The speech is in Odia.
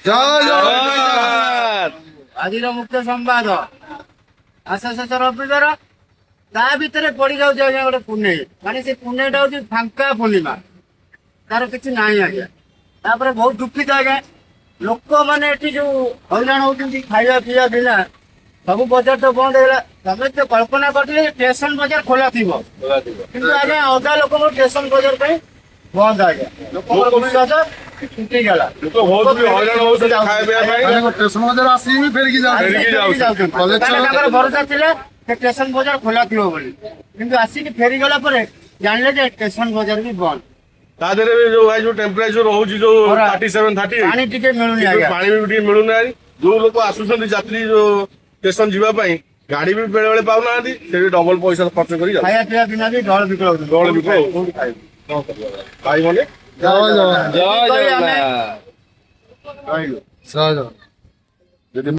ଜୟ ଜଗନ୍ନାଥ। ଆଜିର ମୁଖ୍ୟ ସମ୍ବାଦ, ଆଶା ଶେଷ ରବିବାର, ତା ଭିତରେ ପଡି ଯାଉଛି ଆଜ୍ଞା ଗୋଟେ ପୁନେଇ। ମାନେ ସେ ପୁନେଇଟା ହଉଛି ଫାଙ୍କା ପୂର୍ଣ୍ଣିମା, ତାର କିଛି ନାହିଁ ଆଜ୍ଞା। ତାପରେ ବହୁତ ଦୁଃଖିତ ଆଜ୍ଞା, ଲୋକମାନେ ଏଠି ଯୋଉ ହଇରାଣ ହଉଛନ୍ତି ଖାଇବା ପିଇବା ବିନା। ସବୁ ବଜାର ତ ବନ୍ଦ ହେଇଗଲା। ତମେ ତ କଳ୍ପନା କରିଥିଲେ ଷ୍ଟେସନ ବଜାର ଖୋଲା ଥିବ, କିନ୍ତୁ ଆଜ୍ଞା ଅଧା ଲୋକଙ୍କର ଷ୍ଟେସନ ବଜାର ପାଇଁ ବନ୍ଦ ଆଜ୍ଞା। ଲୋକଙ୍କର ବିଶ୍ୱାସ ତୁଟିଗଲା। ଲୋକ ବହୁତ ବି ହଇରାଣ ହଉଛନ୍ତି ଖାଇବା ପିଇବା ପାଇଁ। ମାନେ ଷ୍ଟେସନ ବଜାର ଆସିକି ବି ଫେରିକି ଯାଉଛନ୍ତି। ଫେରିକି ଯାଉଛନ୍ତି। କଲେଜ କାରଣ ତାଙ୍କର ଭରସା ଥିଲା ସେ ଷ୍ଟେସନ ବଜାର ଖୋଲା ଥିବ ବୋଲି, କିନ୍ତୁ ଆସିକି ଫେରିଗଲା ପରେ ଜାଣିଲେ ଯେ ଷ୍ଟେସନ ବଜାର ବି ବନ୍ଦ। ତା ଦେହରେ ବି ଯୋଉ ଭାଇ ଯୋଉ ଟେମ୍ପରେଚର ରହୁଛି ଯୋଉ ଖରା। 37, 38, ପାଣି ଟିକେ ମିଳୁନି ଆଜ୍ଞା। ପାଣି ବି ଟିକେ ମିଳୁନାହିଁ। ଯୋଉ ଲୋକ ଆସୁଛନ୍ତି ଯାତ୍ରୀ ଯୋଉ ଷ୍ଟେସନ ଯିବା ପାଇଁ, ଗାଡି ବି ବେଳେ ବେଳେ ପାଉନାହାନ୍ତି। ସେ ବି ଡବଲ ପଇସା ଖର୍ଚ୍ଚ କରି ଯାଉଛନ୍ତି। ଖାଇବା ପିଇବା ବିନା ବି ଡହଳ ବିକଳ ହଉଛନ୍ତି। ଡହଳ ବିକଳ ହଉଛନ୍ତି। କୋଉଠି ଖାଇବୁ? କଣ କରିବା ଭାଇ ମାନେ? ଜୟ ଜଗନ୍ନାଥ। ଜୟ ଆମେ ଜଗନ୍ନାଥ। ରହିଲୁ। ଜୟ ଜଗନ୍ନାଥ। ଯଦି